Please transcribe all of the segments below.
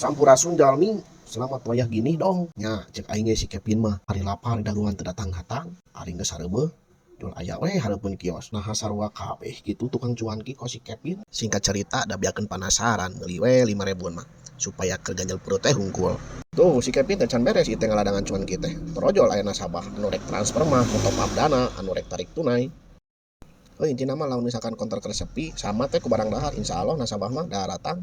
Sampurasun, jalmi. Selamat wayah gini dong. Nya, cek aing ge si Kevin mah ari lapar dagoan teu datang-datang, ari geus sareueuh jual aya we hareupeun kios. Naha sarua kabeh kitu tukang cuanki kos si Kevin. Singkat cerita, da biakeun panasaran, meuli we 5 ribuan mah supaya keur ganjel perut teh hungkul. Tuh si Kevin teh can beres ieu teh ngaladangan cuanki teh. Torojol aya nasabah anu rek transfer mah, nu top up dana, anu rek tarik tunai. Oh, intina mah lamun misalkan konter keur sepi sama teh ku barang dahar, insyaallah nasabah mah daratang.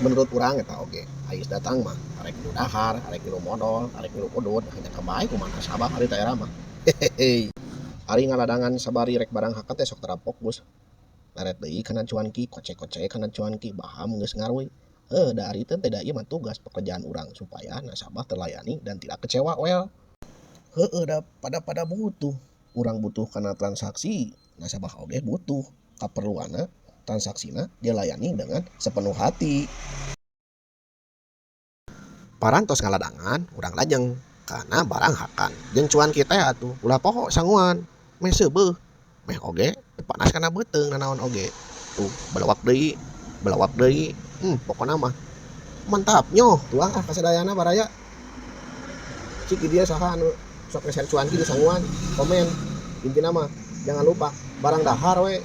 Menurut urang eta oge, aya datang mah arek nu dahar, arek nu modol, arek nu udud, hanya kebaik kumaha nasabah ari daerah mah. Hehehe. Ari ngaladangan sabari rek barang hakan teh sok tara fokus. Leret deui kana cuanki, kocek-kocek kana cuanki, baham geus ngaruy. Heuh, da ari teh da ieu mah tugas pekerjaan urang supaya nasabah terlayani dan tidak kecewa well. Heueuh, da pada-pada butuh. Urang butuh kana transaksi, nasabah oge butuh kaperluanna, transaksina dilayani dengan sepenuh hati. Parantos ngaladangan, urang lajeng kana barang hakan. Jeung cuanki teh atuh ulah poho sanguan, meh seubeuh, meh oge teu panas kana beuteung nanaon oge. Tuh balawak deui, balawak deui, pokona mah mantap nyoh tuang ah kasadayana, baraya. Cik di dieu saha anu sok nge-share cuanki di sanguan, komen. Intina mah jangan lupa barang dahar we.